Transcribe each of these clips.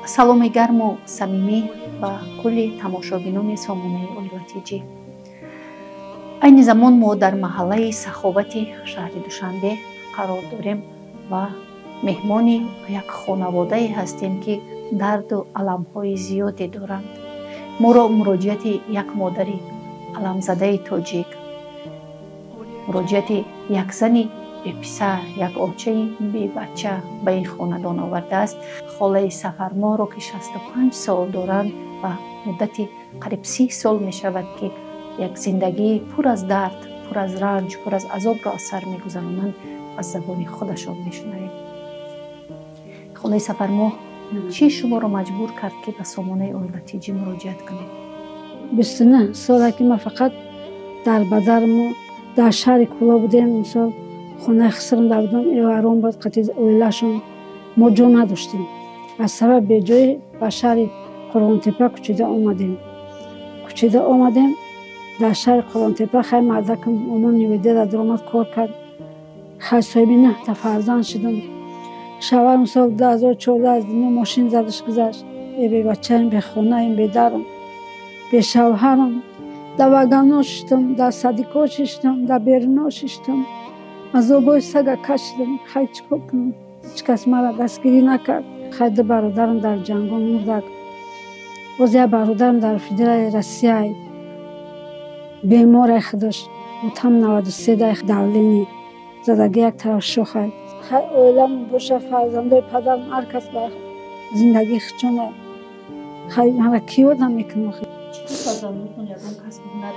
Саломи гарму самимӣ ба кулли тамошобинони сомонаи Оила Тиҷӣ. Айни замон мо дар маҳаллаи Саховати шаҳри Душанбе қарор дорем ва меҳмони як хонаводае ҳастем, ки дарду аламҳои зиёде доранд. Моро муроҷиати як модари аламзадаи тоҷик, муроҷиати як зани беписар, як очаи бебача ба ин хонадон овардааст. Холаи Сафармоҳро, ки 65 сол доранд ва муддати қариб 30 сол мешавад, ки як зиндагии пур аз дард, пур аз ранҷ, пур аз азобро аз сар мегузаронанд, аз забони худашон мешунавем. Холаи Сафармоҳ, чӣ шуморо маҷбур кард, ки ба сомонаи Оила Тиҷӣ муроҷиат кунед? 29 сола ки ман фақат дар бадарму дар шаҳри Кӯлоб будем. Мисол, хонаи хисрам дар будам, эварон буд қати оилашон, мо ҷо надоштем. Аз сабаби беҷоӣ ба шаҳри Қурғонтепа кӯчида омадем. Кӯчида омадем дар шаҳри Қурғонтепа. Хай, мардакам омон ниведера даромад, кор кард. Хай, соҳиби нӯҳта фарзанд шудам. Шавҳарам соли 2014 аз дунё мошин задаш гузашт. Э, бебачаем, бехонаем, бедарам, бешавҳарам. Дар вагонҳо шиштам, дар садикҳо шиштам, дар берунҳо шиштам, азобҳои сага кашидам. Хай, чӣ кор кунам? Ҳеҷ кас маро дастгирӣ накард. Хай, ду бародарам дар ҷангон мурдак, боз як бародарам дар Федералияи Россия беморай, худаш там 93 дай давление задаги, як тараф шохай. Хай, оилам боша, фарзандои падарам ҳар кас ба зиндагии худшона. Хай, мара кӣ ёрдам мекунад? Фарзандонатон ягон касбу ҳунар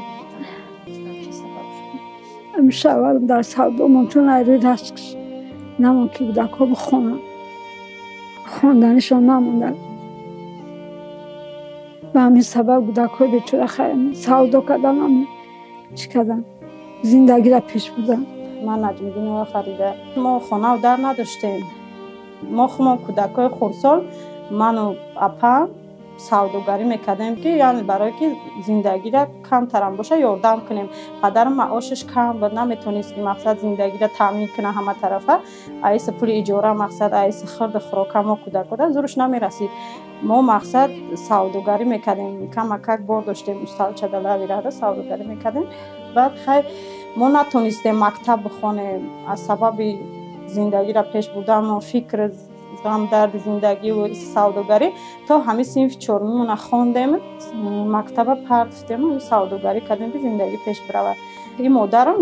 гирифтан, чӣ сабаб шуд? Ами шавҳарам дар савдо мон, чун айрӯи рашкш намон, ки кӯдакҳо бихонанд, хонданишон намондан. Ба ҳамин сабаб кӯдакҳои бечора хай савдо кардан, чӣ кардан, зиндагиро пеш бурдан. Ман Наҷмиддинова Фарида. Мо хонаву дар надоштем. Мо худмон кӯдакҳои хурдсол, ману апам савдогарӣ мекардем, ки яъне барое ки зиндагиро камтарам боша ёрдам кунем. Падарам маошаш кам буд, наметонист, ки мақсад зиндагиро таъмин кунад ҳама тарафа. Аиси пули иҷора, мақсад аиси хирду хӯрока мо кӯдакода зурш намерасид. Мо мақсад савдогарӣ мекардем, камакак бор доштем, усталчада лавирада савдогарӣ мекардем. Баъд хай, мо натонистем мактаб бихонем аз сабаби зиндагиро пеш бурдану фикр, ғам, дарди зиндагиву савдогарӣ. То ҳамин синфи чорумимона хондем, мактаба партофтем, савдогарӣ кардем, ки зиндагӣ пеш биравад. Ин модарам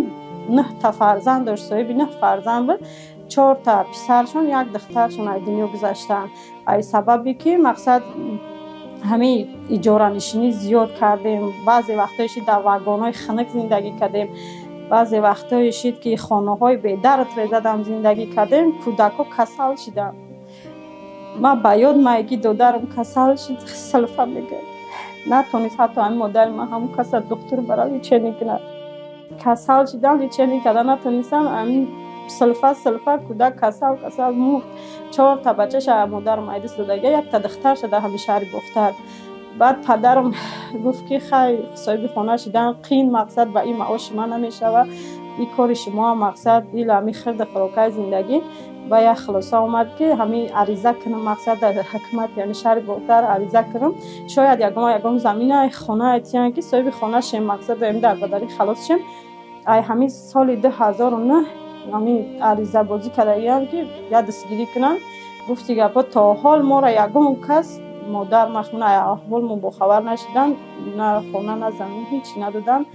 нӯҳта фарзанд дошт, соҳиби нӯҳ фарзанд буд. Чорта писаршон, як духтаршон аз дунё гузаштанд. Аз сабабе ки мақсад ҳамин иҷоранишинӣ зиёд кардем, баъзе вақтҳое шид, дар вагонҳои хунук зиндагӣ кардем, баъзе вақтҳое шид, ки хонаҳои бедару тирезадам зиндагӣ кардем. Кӯдакҳо касал шиданд. Ман ба ёд мае, ки додарам касал шид, силфа мегӯяд, натонист ҳатто ҳамин модари ман ҳамун каса духтур бара лечение кунад. Касал шидан, лечение карда натонистам, ҳамин силфа силфа кӯдак касал касал мурд. Чорта бачаша модарам айдис додага, якта духтарша дар ҳамин шаҳри Бохтар. Баъд падарам гуфт, ки хай, соҳиби хона шидан қин, мақсад ба ин маоши ман намешавад, ин кори шумо мақсад ил ҳамин хирду хӯрокаи зиндагӣ. Ба як хулоса омад, ки ҳамин ариза кунам, мақсад дар ҳукумат, яъне шаҳри Бохтар ариза кунам, шояд ягон замина, хона тиян, ки соҳиби хона шем, мақсад даем дар бадарӣ халос шем. Ай ҳамин соли 2009 ҳамин аризабозӣ кардагиам, ки як дастгирӣ кунанд. Гуфти гапҳо, то ҳол моро ягон кас, модар махмуна, аҳволмо бохабар нашиданд, на хона, на замин, ҳеҷ надоданд.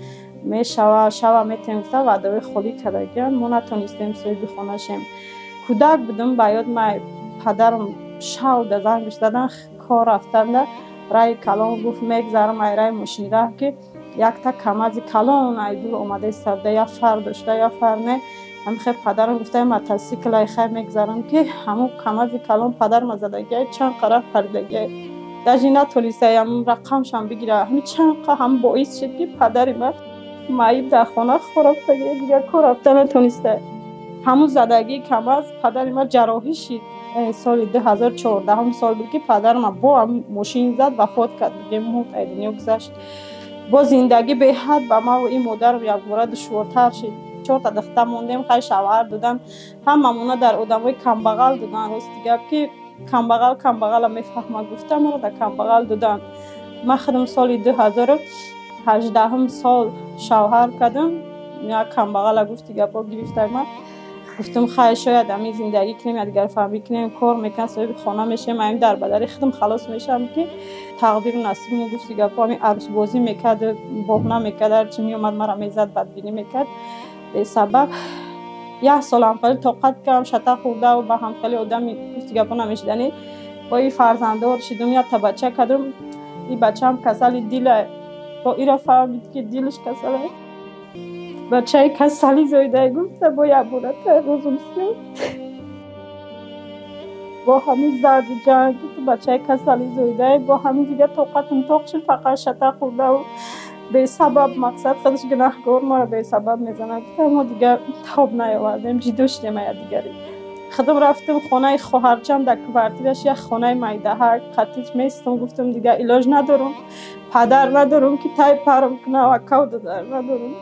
Мешава, шава метем гуфта, ваъдаҳои холӣ кардагианд. Мо натонистем соҳиби хона шем. Кӯдак будам, ба ёд май, падарам шав да зангш задан, кор рафтанда раи калон. Гуфт, мегзарам ай раи мошинраҳ, ки якта камази калон ай дур омада истода, як фар дошта, як фар не. Ҳамин хел падарам гуфта, мотосиклай хай мегзарам, ки ҳамун камази калон падарма задагиай, чанд қараф паридагиай, даже натонистай ҳамун рақамшам бигира. Ҳамин чанд қа ҳам боис шуд, ки падари ман маиб дар хона хӯрафтагиай, дигар кор рафта натонистай. Ҳамун задагии камаз падари ман ҷарроҳӣ шид. Соли 2014-ум сол буд, ки падарама бо ҳамин мошин зад, вафот кард, бигем, мурд, ай дунё гузашт. Бо зиндагӣ беҳад ба ман ин модарам якбора душвортар шид. Чорта духтар мондем. Хай, шавҳар додан, ҳамамона дар одамои камбағал додан. Рости гап, ки Камбағал камбағала мефаҳма гуфта, маро дар камбағал доданд. Ман худам соли 2018 сол шавҳар кардам. Як камбағала гуфти гапо гирифта ма. Гуфтам хай шояд ҳамин зиндагӣ кунем, якдигар фаҳмӣ кунем, кор мекунам, соҳиби хона мешавем, ҳамин дар бадари худам халос мешавам ки тақдиру насибмо гуфти гапо ҳамин арӯсбозӣ мекард, боҳна мекард, ҳарчи меомад маро мезад, бадбинӣ мекард. Бесабаб як сол ҳамхелӣ тоқат кардам, шата хӯрда ба ҳамхелӣ одами гуфти гапо намешиданӣ. Бо ин фарзанддор шидум, якта бача кардам. Ин бачаам касали дила, бо ира фаҳмид ки дилаш касала. Бачаи касалӣ зоида гуфта бо як бората рӯзум сиёд. Бо ҳамин зарду ҷанг ту бачаи касалӣ зоида, бо ҳамин дигар тоқатам тоқ шуд, фақат шата хӯрдаву бесабаб мақсад худаш гунаҳкор маро бесабаб мезанад. Гуфта мо дигар тоб наёвардем, ҷидо шудем аз якдигарӣ. Худам рафтам хонаи хоҳарчам дар квартираш, як хонаи майдаҳак қатич местам. Гуфтам дигар илоҷ надорам, падар надорам ки тай парам кунам, акав дадар надорам.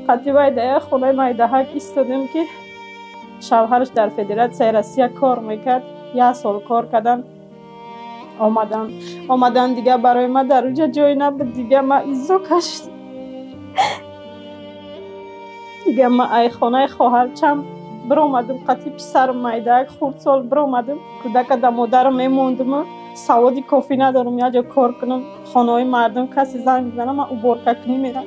Қатибай дар як хонаи майдаҳак истодем ки шавҳараш дар Федератсияи Россия кор мекард. Як сол кор кардан, омадан дигар барои ман дар уҷа ҷой набуд. Дигар ман изо кашидам. Дигар ман ай хонаи хоҳарчам биромадам, қатъи писарам майдаак хурдсол биромадам. Кӯдака да модарам мемондум, саводи кофӣ надорам як ҷо кор кунам. Хонаҳои мардум касе занг мезанад, ман уборка кунӣ мерам.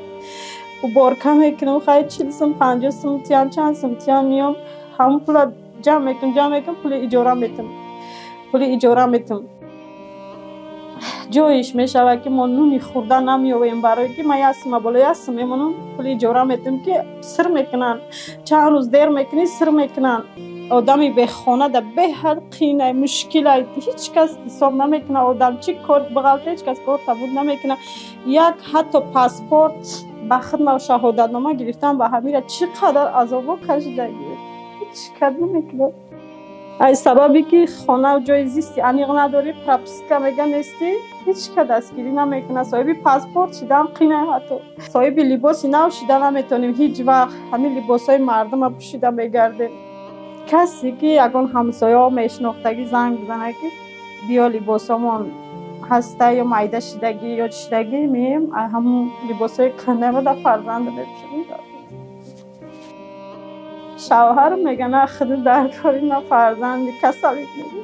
Уборка мекунам, хай 40 сум, 50 сум тиям, чанд сум тиям меом, ҳамон пула ҷамъ мекунам, ҷамъ мекунам, пули иҷора метам. Пули иҷора метам. Ҷоиш мешавад ки мо нуни хӯрда намеёвем, барое ки ман як сума боло як сум мемонам, пули иҷора метам ки сир мекунанд. Чанд рӯз дер мекунӣ, сир мекунанд. Одами бехона да беҳад қийнай, мушкилай, ҳеҷ кас ҳисоб намекунад. Одам чӣ кор бағалта, ҳеҷ кас кор табуд намекунад. Як ҳатто паспорт ба хидма шаҳодатнома гирифтан ба ҳамира чӣ қадар азобо кашидагӣ, ҳеҷ кар намекунад. Ай сабабе ки хона ҷои зисти аниқ надорӣ, прописка мега нестӣ, ҳеҷ ка дастгирӣ намекунад. Соҳиби паспорт шидан қинай, ҳатто соҳиби либоси нав шида наметонем ҳеҷ вақт. Ҳамин либосҳои мардума пӯшида мегардем. Касе ки ягон ҳамсояҳо мешинохтагӣ занг бизанад ки биё либосомон ҳаста ё майда шидагӣ ё чишидагӣ, меем ҳамун либосҳои кӯҳнаро дар фарзанда мепӯшонем. Шавҳар мега на худ дар кори, на фарзанди касалӣ мега.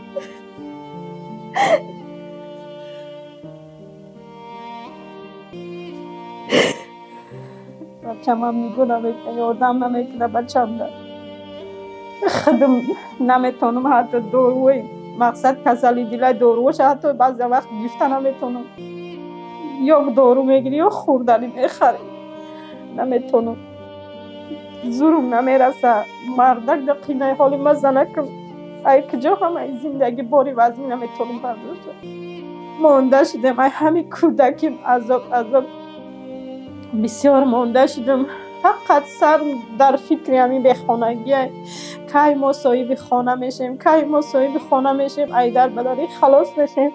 Бачамам нигоҳ намекунад, ёрдам намекунад бачамда. Худам наметонам ҳатто доруи мақсад касали дилай доруоша ҳатто баъзе вақт гирифта наметонам. Ё дору мегирӣ, ё хӯрданӣ мехарӣ. Наметонам. Зурум намераса. Мардак да қинаи ҳоли ма занакам. Ай куҷо ҳамаи зиндагӣ бори вазмӣ наметонам бардошта. Монда шудем, ай ҳами кӯдаким азоб азоб. Бисёр монда шудем. Фақат сар дар фикри ҳамин бехонагӣ. Кай мо соҳиби хона мешем, кай мо соҳиби хона мешем, ай дар бадарӣ халос мешем.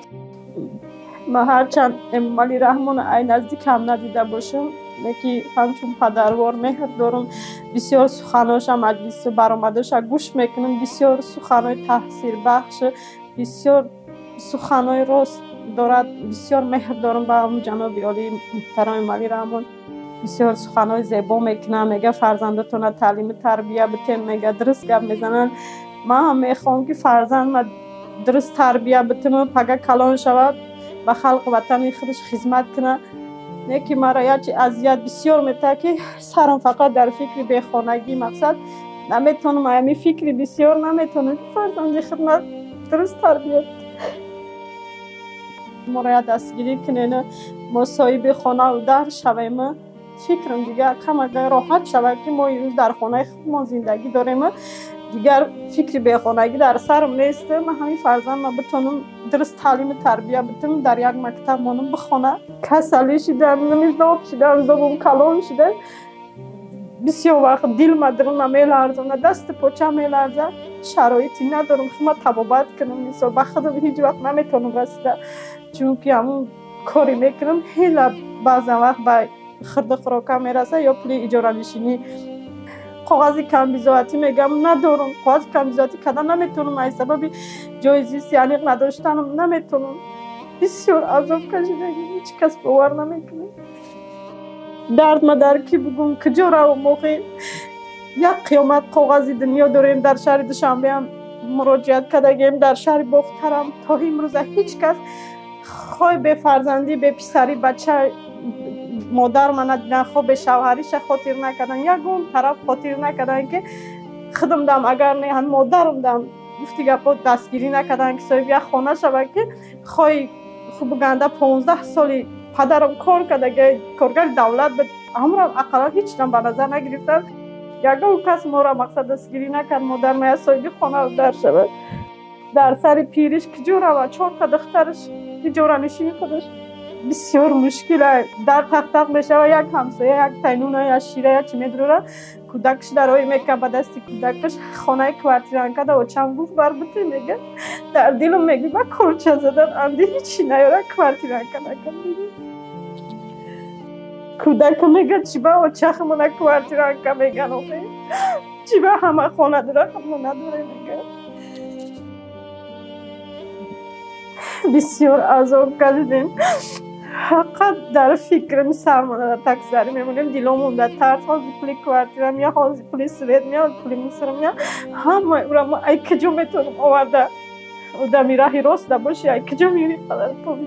Ман ҳарчанд Эмомалӣ Раҳмонро ай наздикам надида бошам, лекин ҳамчун падарвор меҳр дорам. Бисёр суханоша маҷлису баромадоша гӯш мекунам, бисёр суханои таҳсирбахш, бисёр суханои рост дорад. Бисёр меҳр дорам ба ҳамун ҷаноби олии муҳтарам Эмомалӣ Раҳмон. Бисёр суханои зебо мекунам, мега фарзандотонро таълиму тарбия битем, мега дуруст гап мезананд. Ман ҳам мехоҳам ки фарзандма дуруст тарбия битиму пага калон шавад, ба халқу ватани худаш хизмат кунад. Не ки маро якчи азият бисёр метаҳад ки сарам фақат дар фикри бехонагӣ мақсад наметонам, ҳамин фикри бисёр наметонам ки фарзанди худма дуруст тарбия моро як дастгирӣ кунен, мо соҳиби хонаву дар шавем. Фикрам дигар камага роҳат шавад ки мо имрӯз дар хонаи худмон зиндагӣ дорем. Дигар фикри бехонагӣ дар сарам нест. Ман ҳамин фарзандма битонам дуруст таълиму тарбия битам, дар як мактаб монам бихонад. Касалӣ шидам, зоб шидам, зобум калон шида. Бисёр вақт дилма дилма меларзонад, дасту поча меларзад. Шароите надорам ки ман табобат кунам. Мисол ба худам ҳеҷ вақт наметонам расида, чунки ҳамун коре мекунам ҳела баъзан вақт ба хурду хӯрока мераса ё пули иҷоранишинӣ. Коғази камбизоатӣ мегам надорам, коғази камбизоатӣ карда наметонам аз сабаби ҷои зисти аниқ надоштанам наметонам. Бисёр азоб кашидагӣ, ҳеҷ кас бовар намекунад. Дард ма дар кӣ бугум, куҷо равам охи? Як қиёмат коғази дунё дорем, дар шаҳри Душанбеам муроҷиат кардагем, дар шаҳри Бохтарам. То имрӯза ҳеҷ кас хой бефарзандӣ, беписарӣ бача модарма надидан, хо бешавҳариша хотир накардан, ягон тараф хотир накардан ки худам дам агар не ҳам модарам дам гуфти гапо дастгирӣ накардан ки соҳиби як хона шавад, ки хой хубу ганда 15 соли падарам кор карда, коргари давлат буд, ҳамонам ақаллан ҳеҷ дам ба назар нагирифтан. Ягон кас моро мақсад дастгирӣ накард, модарма як соҳиби хона дар шавад. Дар сари пириш куҷо равад? 4 та духтараш иҷоранишини худаш бисёр мушкил, дар тақтақ мешава. Як ҳамсоя як тайнуна, як шира, як чи медурора, кӯдакш дарои мека ба дасти кӯдакаш хонаи квартиранка да очам гуфт бар бите, мега дар дилам меги ба корча задан анди ҳичи наёра квартиранка накам. Кӯдака мега чӣ ба очахмона квартиранка меган, охе чӣ ба ҳама хона дора, ҳама надоре, мега. Бисёр азоб кашидем. Фақат дар фикрам сармона дар таксидарӣ мемонем, диломон дар тарс. Ҳозир пули квартира мея, ҳозир пули свет мея, пули мусор мея, ҳамаи ура ма ай куҷо метавонам оварда? Одами раҳи рост набоши, ай куҷо меёри қадар пул?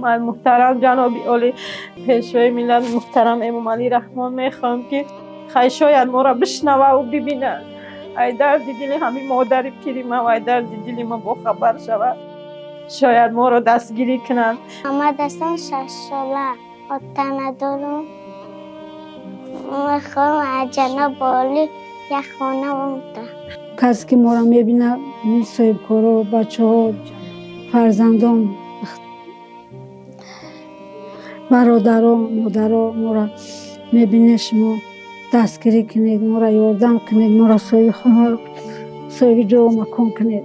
Ман муҳтарам ҷаноби олӣ, пешвои миллат муҳтарам Эмомалӣ Раҳмон мехоҳам ки хай шояд моро бишнававу бибинад, ай дарди дили ҳамин модари пири ма ай дарди дили ма бохабар шавад, шояд моро дастгирӣ кунанд. Ман ҳастам 6 сола, ота надорам. Мехоҳам аз ҷаноби олӣ як хона бимонам. Касе ки моро мебинад, соҳибкоро, бачаҳо, фарзандон, бародаро, модаро моро мебинед, шумо дастгирӣ кунед, моро ёрдам кунед, моро соҳиби хона, соҳиби ҷою макон кунед.